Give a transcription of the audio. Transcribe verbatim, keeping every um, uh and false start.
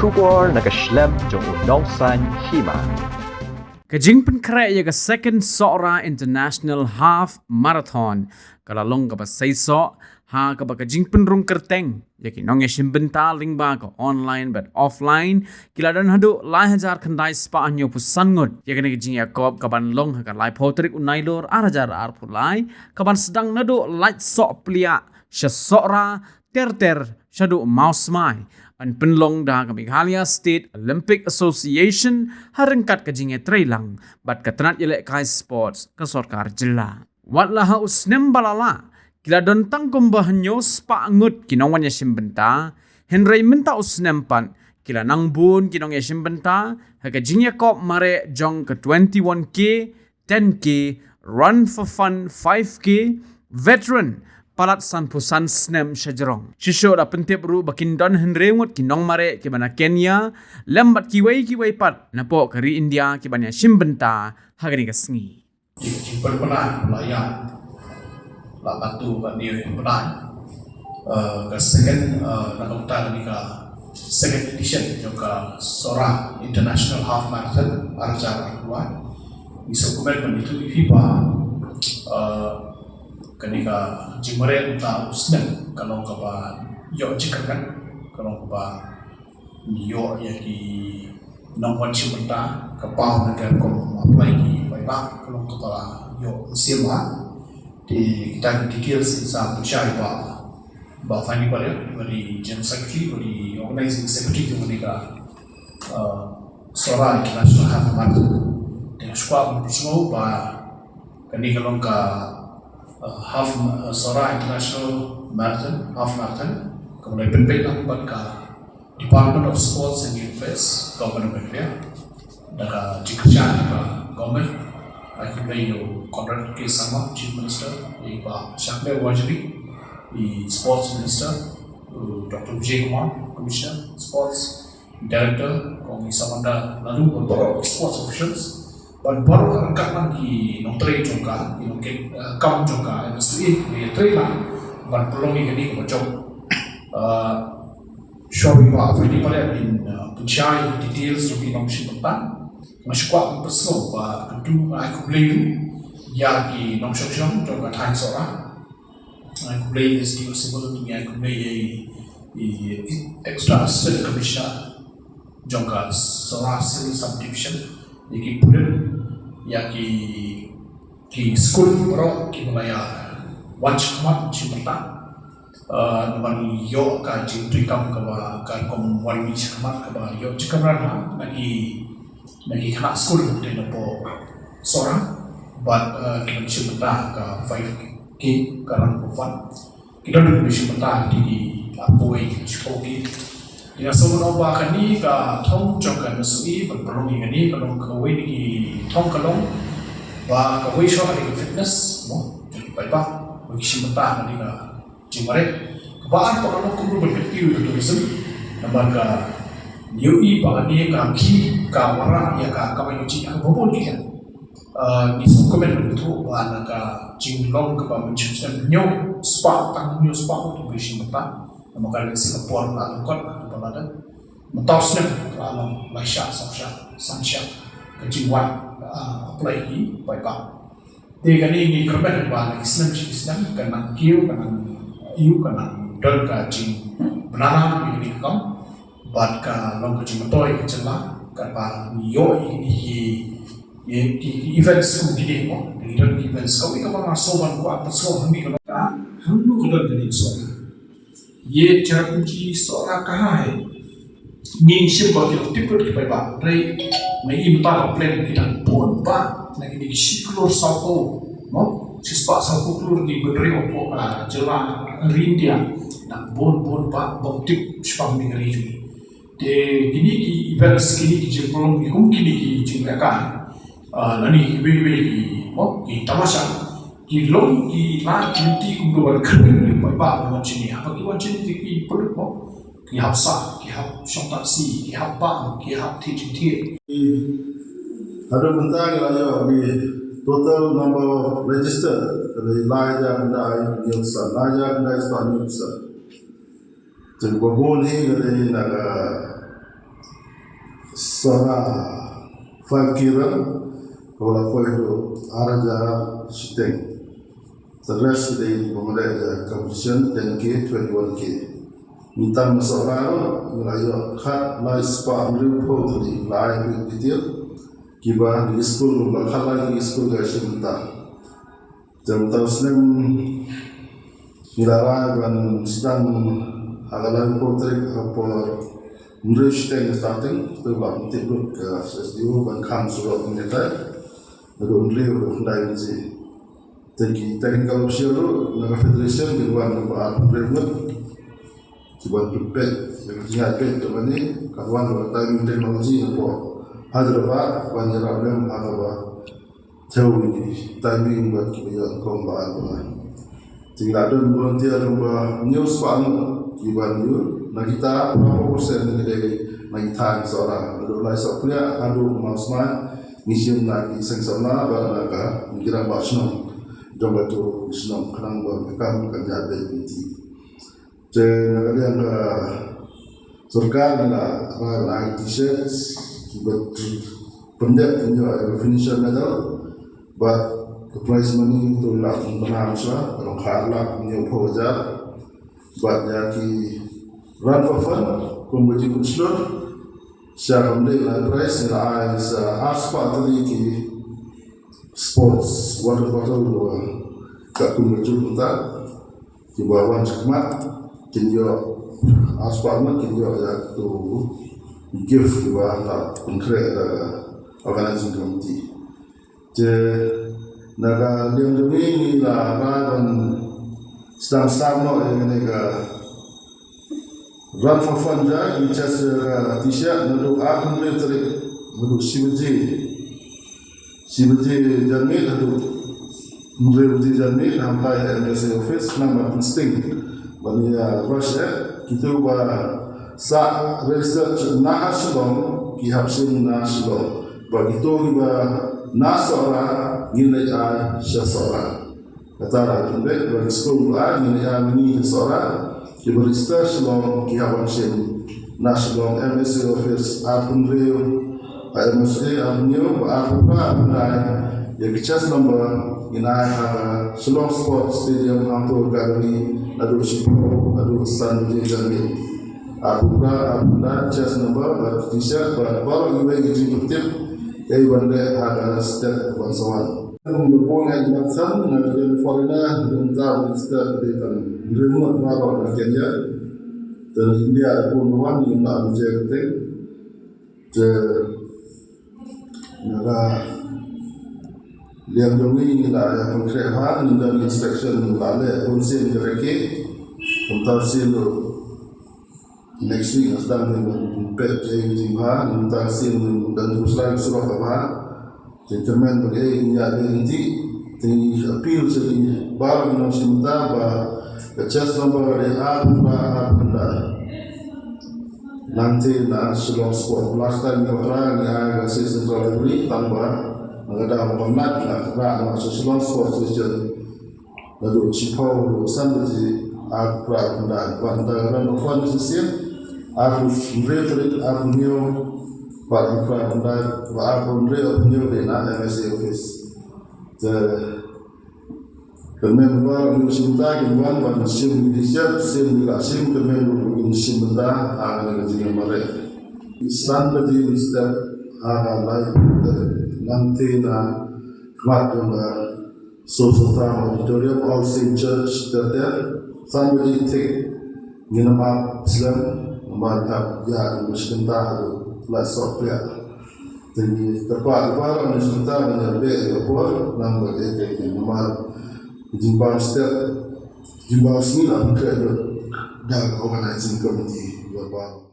Khubor na ka shlem jong u nongsaiñ hima. Ka jingpynkhreh ïa ka Second Sohra International Half Marathon ka la long kaba seisoh, ha kaba ka jingpynrung kyrteng ïa ki nongïashim bynta lyngba ka online bad offline ki la don haduh lai hajar khyndai spah hynñiewphew san ngut. Ïa kane ka jingïakob kaban long ha ka laiphew tarik u Nailur ar hajar arphew lai, kaban sdang naduh Laitsohpliah sha Sohra, ter ter shaduh Mawsmai. Yn pynlong da ka Meghalaya State Olympic Association ha ryngkat ka jingïatreilang bad ka tnat ïalehkai sports ka sorkar jylla. Wat la ha u snem ba la lah, ki la don tang kumba hynñiew spah ngut ki nongwan ïashim bynta, hynrei mynta u snem pat ki la nang bun ki nongïashim bynta ha ka jingïakob mareh jong ka twenty-one K, ten K, Run for Fun, five K, Veteran, palat sanphew san snem shajrong. Shisha da pyntip ruh ba kin don hynriew ngut ki nongmareh kiba na Kenya lem bad kiwei kiwei pat napoh ka ri India kiban ïashim bynta ha kane ka sngi. Ki pynpynai la ïa la patu ka new pynai, eh, ka second, eh, na ka bynta kane ka second edition jong ka Sohra International Half Marathon ar hajar arphew lai. Ngi sngewkmen ban ïathuh ïa phi ba, eh, kane ka jingmareh mynta u snem ka long kaba ïoh jingkyrmen, ka long kaba ïoh ïa ki nongwan shim bynta, ka paw na ka rukom apply ki paidbah ka long kaba ïoh mynsiem bha. Te kita ki details in sa pynshai ba, ba Fanny Pariat, ba dei General Secretary, ba dei Organizing Secretary jong kane ka, uh, Sohra International Half Marathon. Te nga sngewbha ban pynsngew ba kane ka long ka, uh, half, uh, Sohra International Marathon, Half Marathon, kaba la pynbeit lang bad ka Department of Sports and Youth Affairs, Government of Meghalaya, da ka jingkyrshan ka government, ai khublei ïa u Conrad K Sangma, Chief Minister, ïa i Bah Shakliar Warjri, i Sports Minister, u Doctor Vijay Kumar, Commissioner Sports, Director, kong i Samantha Ladoo, bad baroh sports officials, bad baroh ryngkat lang ki nongtrei jong ka, ki nongkit, eh, kam jong ka, N S A, ki trei lang ban pynlong ïa kane kaba jop. Eh, Shuwa ba phi dei pynlong in, uh, pynshai details jong ki nongshim bynta. Nga sngewkwah ban pynsngew ba kyntu nga ai khublei ruh ïa ki nongshong shnong jong ka thaiñ Sohra. Nga ai khublei ïa S D O Civil, nga ai khublei ïa i, i, i Extra Assistant Commissioner jong ka Sohra Civil Subdivision, ïa ki pulit, ïa ki, ki skul baroh kiba la ïa wan shakhmat shim bynta. Uh, namar ngi ïoh ka jingtrei kam kaba ka rukom wan mih shakhmat kaba ïoh jingkyrmen ha na ki, na ki khynnah skul te napoh Sohra bad, uh, ki ban shim bynta ka five K ka Run for Fun. Ki don ki ban shim bynta ki, uh, poi shiphew ki. Te nga sngew ba kane ka thong jong ka N S O E ban pynlong ïa kane ka long kawei na ki thong ka long ba kawei shuwa ka dei ka fitness mo jong ki paidbah ba ki shim bynta kane ka jingmareh. Kaba ar pat ka long kumno ban kyntiew ïa ka tourism. Namar ka ngi ïohi ba kane ka khih ka wanrah ïa ka kamai kajih ha kaba bun ki liang. Ah, ngi sngewkmen ban ïathuh ba na ka jinglong kaba mynshem snem hynñiew spah, tang hynñiew spah ngut kiba shim bynta. Namar ka dei Singapore la lyngkot kaba la dep. Mynta u snem ka la long lai shah, saw shah, san shah ka jingwan, ah, apply ki paidbah. Te kane ngi kyrmen ba na ki snem shi snem ka nang kiew, ka nang ïoh, ka nang don ka jingbna ïa kane ka kam. Bad ka long ka jingmyntoi ka jylla katba ngi ïoh ïa kine ki, ïa ki, ki events kum kine mo. Ngi don ki events kawei kaba nga sngew ban kwah pynsngew hangne ka long ka hangno ka don kane ka Sohra. Ye Cherrapunji Sohra kaha hai. Ngi shim ba ki long tip lut ki paidbah. Hynrei nga i mynta ba plan ki dang bun bah na kine ki shi klur sawphew, no? Shi spah sawphew klur ki bynriew hapoh ka jylla ri India. Dang bun bun bah bym tip shaphang kane ka ri jong ngi. Te kine ki events, kine ki jingpynlong, ki kum kine ki jingïakai, ah, lane kiwei kiwei ki, mo, ki tamasha, ki long ki la ki lynti kumno ban khyndiat ïa ki paidbah ban wan shane. Haba ki wan shane te ki pynlut, mo, ki hap sah, ki hap shong taxi, ki hap bam, ki hap thied jingthied. Haduh mynta ngi la ïoh ki total number of registered ka dei lai hajar khyndai hynñiew san, lai hajar khyndai spah hynñiew san. Te kaba bun hi ka dei na ka Sohra five K run, kaba la poi haduh ar hajar shiteng. The rest ki dei ba mareh ïa competition ten K, twenty-one K. Mynta na Sohra ruh ngi la ïoh khatlai spah hynriewphew tylli, la ai ha ki detail kiba na ki skul, ba khatlai ki skul ka shim mynta. Te mynta u snem ngi la rai ban sdang ha ka laiphew tarik ha por hynriew shiteng starting, te ba pyntip lut ka S D O ban khang surok mynta. Naduh hynriew haduh khyndai baje. Te ki technical official ruh na ka federation ki wan naduh arphew hynriew ngut. Ki wan pynpeit ïa ka jingïaid peit kaba ne ka wan ka timing technology na pdeng Hyderabad ban ïarap lem ha kaba thew ïa ki timing bad kiba ïoh nyngkong ba ar ba lai. Te ngi la don volunteer kumba hynñiew spah ngut kiba ïoh, na kita phra percent ki dei na ki thaiñ Sohra. Naduh Laisokpliah haduh Mawsmai ngi shim na ki seng samla bad na ka, ki rangbah shnong jong katu ka shnong khnang ba ka kam kan ïaid beit lynti. Te na ka liang ka sorkar ngi la rai ban ai T-shirts kiba pyndep ïa ka finisher medal bad ka prize money to lak, ngi bna mynshwa ka long khatlak hynñiewphew hajar. Bad ïa ki run for fun kumba jingpynshlur sha kam dei la prize ngi la ai sa ar spah tylli ki sports water bottle ba ka kumba jingpynta. Kiba wan shakhmat kin ïoh ar spah ngut, kin ïoh ïa katu gift kiba la pynkhreh da ka organizing committee. Te na ka liang jong ngi ngi la rai ban sdang sdang noh ïa kane ka run for fun ja, ngi chest ïa ka T-shirt naduh arphew hynriew tarik naduh shi baje. Shi baje janmiet haduh hynriew baje janmiet, namar ka M S A office, namar pynsting ban ïa rush eh. Kito ba sa register na ha Shillong ki hap shim na Shillong. Ba kito kiba na Sohra ngin leit ai sha Sohra. Kata la pynbeit ba ki skul ba ngin ïa mini ha Sohra kiba register Shillong ki hap ban shim na Shillong M S A office arphew hynriew, ha M S A arphew hynñiew, ba arphew phra arphew khyndai ïa ki chest number ngin ai ha Shillong Sports Stadium hangto gallery naduh shiphew haduh san baje janmiet. Arphew phra arphew khyndai chest number bad T-shirt bad baroh kiwei ki jingpyntip ïa i ban leh ha ka step ban sa wan. Ngi bun ngi ban san na ka foreigner, ngi ta register de tan. Ngi mut baroh na Kenya. Te na India da bun wan ngi na India ka teng. Te na ka liang jong ngi ngi la ïa pynkhreh bha, ngi don inspection ngi la leh bun sien ka reke. Kumta sien ruh Next week nga sdang ban pynpeit ïa ka jingbha, mynta ka sien ban pynpeit ïa ka surok kaba bha. Te kyrmen ba ka ei ka ïaid lynti. Te ngi appeal sha ki baroh ki nongshim bynta ba ka chest number ka dei ar phra ar khyndai. Nangta na Shillong Sport, last time ngi wanrah ngi ai ka sha Central Library, tang ba na ka daw ba nat na ka rah na sha Shillong Sport Station. Naduh shiphew haduh san baje ar phra ar khyndai. Bad na ka run for fun shisien, arphew hynriew tarik, arphew hynñiew, bad ar phra ar khyndai, bad arphew hynriew, arphew hynñiew dei na M S A office. Te kyrmen ba ki nongshim bynta kin wan ban shim ki T-shirt, shim ki la shim, kyrmen ba kin shim bynta ha kane ka jingïamareh. San baje mynstep ha ka lai tarik, nangta na khmat jong ka Sosota Auditorium, All Saint Church, Terter, san baje thik ngin ym ap slem, namar ka ïa ka mynsiem ta haduh la sop ïa. Te ngi kyrpad ïa baroh ngi sngewthuh ngi ïa beh ïa ka por, namar ba ïa ka namar jingbam step, jingbam sngi la pynkreh lut da ka organizing committee ïa baroh.